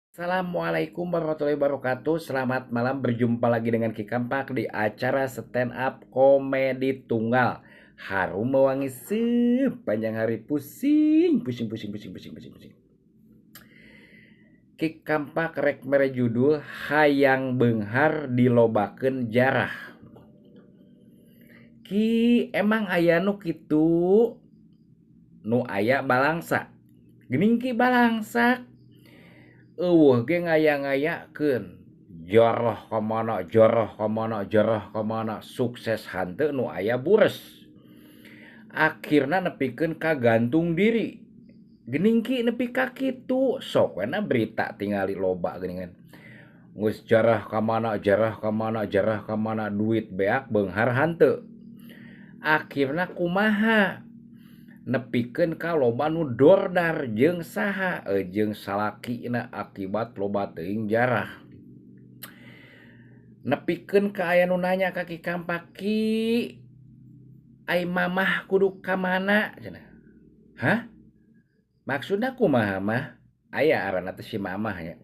Assalamualaikum warahmatullahi wabarakatuh. Selamat malam, berjumpa lagi dengan Ki Kampak di acara stand up komedi tunggal. Harum mewangi sepanjang hari, pusing, pusing, pusing, pusing, pusing, pusing, pusing. Ki Kampak rek mere judul Hayang Beunghar Dilobakeun Jarah. Ki, emang aya nu kitu? Nu aya balangsa. Geuning ki balangsak. Eueuh ge ngaya-ngayakeun joroh ka mana, joroh ka mana, joroh ka mana, sukses hanteu nu aya bures. Akhirna nepikeun ka gantung diri. Geuning ki nepi ka kitu, sok we na berita tingali loba geuningan. Geus jarah ka mana, jarah ka mana, jarah ka mana, duit beak beunghar hanteu. Akhirna kumaha? Nepikeun ka loba nu dordar jeung saha? Jeung salakina akibat loba teuing jarah. Nepikeun ka aya nu nanya ka Ki Kampak, "Ki, ai mamah kudu ka mana?" cenah. Hah? Maksudna kumaha mah? Aya aranna teh si mamah nya.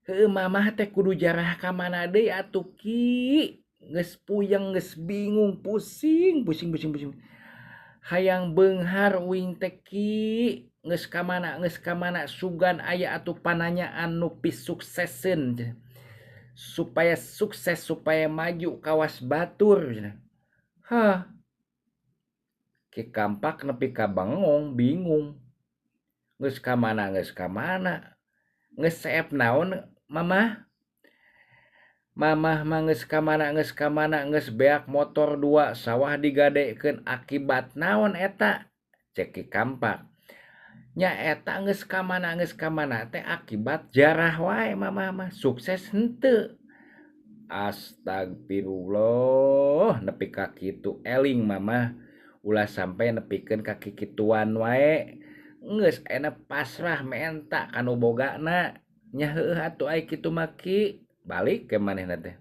Heueuh, mamah teh kudu jarah ka mana deui atuh Ki? Geus puyeng, geus bingung, pusing, pusing, pusing, pusing. Hayang beunghar uing teh Ki, geus ka mana, geus ka mana, sugan aya atuh pananyaan nu pisukseseun supaya sukses, supaya maju kawas batur cenah. Hah. Ki Kampak nepi ka bengong, bingung. Geus ka mana, geus ka mana? Geus seep naon mamah? Mamah mah geus ka mana, geus ka mana, geus beak motor 2, sawah digadekeun, akibat naon eta? Cek Ki Kampak. Nya eta geus ka mana, geus ka mana teh akibat jarah wae mamah mah, sukses henteu. Astagfirullah, nepi ka kitu eling mamah, ulah sampai nepikeun ka kikituan wae. Geus ayeuna pasrah menta ka nu bogana. Nya heueuh atuh ai kitu mah Ki. Balik ke manehna teh.